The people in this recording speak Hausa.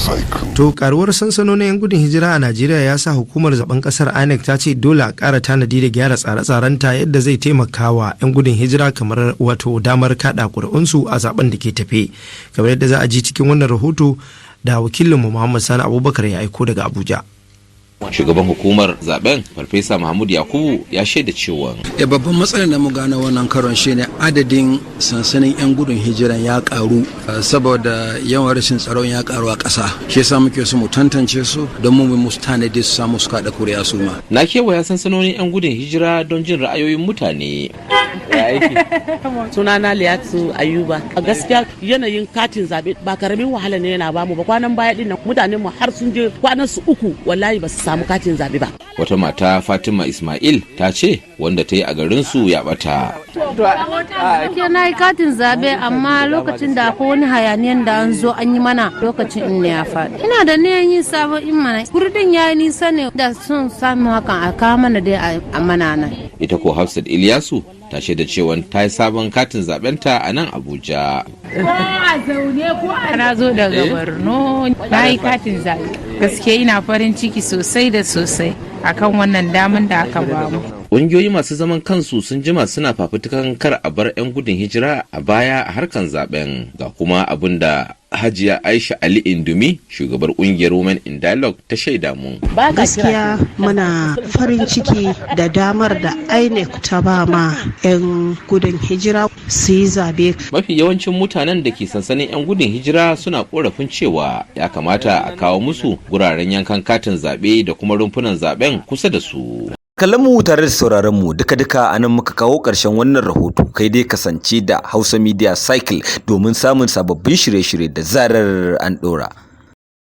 Cycle. To, karuwar sansanonin 'yan gudun hijira a Najeriya ya sa hukumar zaben kasar INEC ta ce dole a ƙara tanadi da gyara tsare-tsarenta yadda zai taimaka wa 'yan gudun hijira kamar wato damar kaɗa ƙuri'unsu a zaben da ke tafe. Kamar yadda za a ji cikin wannan rahoto da wakilinmu Muhammad Sani Abubakar ya aiko daga Abuja. Shugaban hukumar zaben, Farfesa Mahmud Yakubu, ya shaida cewa Ya babban matsalar da mu gane wannan karon shine adadin sansanin 'yan gudun hijiran ya karu saboda yawan rashin tsaron ya karu a ƙasa. Shi yasa muke so mu tantance su don mu musu tanadi su samu su kaɗa kuri'a su ma. Na kewaya sansanonin 'yan gudun hijira don jin ra'ayoyin mutane. Sunana Liyatu Ayuba. A gaskiya, yanayin katin zabe ba karamin wahala ne yana bamu ba. Kwanan baya din nan mutanen mu har sun je kwanan su 3, wallahi ba su samu katin zabe ba. Wata mata, Fatima Ismail, ta ce wanda ta yi a garinsu ya bata. Ke na yi katin zabe, amma lokacin da akwai wani hayaniyan da an zo an yi mana lokacin in ne ya faɗi. Ina da niyan yin sabon in mana kurdin ya yi nisa ne, da sun samu hakan a kawo mana dai a mana nan. Ita ko Hafsat Ilyasu ta shaida cewa ta yi sabon katin zabenta a nan Abuja. Na zo daga Borno, na yi katin zaɓe. Gaskiya ina farin ciki sosai da sosai akan wannan daman da aka bamu. Ƙungiyoyi masu zaman kansu sun jima suna fafutukan kar a bar 'yan gudun hijira a baya a harkan zaben. Ga kuma abin da Hajiya Aisha Ali Indumi, shugabar ƙungiyar Women in Dialogue, ta shaida mu. Gaskiya muna farin ciki da damar da INEC ta ba ma 'yan gudun hijira su yi zabe. Mafi yawancin mutanen da ke sansanin 'yan gudun hijira suna korafin cewa ya kamata a kawo musu guraren yankan katin zaɓe da kuma rumfunan zaɓen kusa da su. Kallon mu tare da sauraron mu, duka-duka anan muka kawo ƙarshen wannan rahoto. Kai dai kasance da Hausa Media Cycle domin samun sababbin shirye-shirye da zarar an ɗora.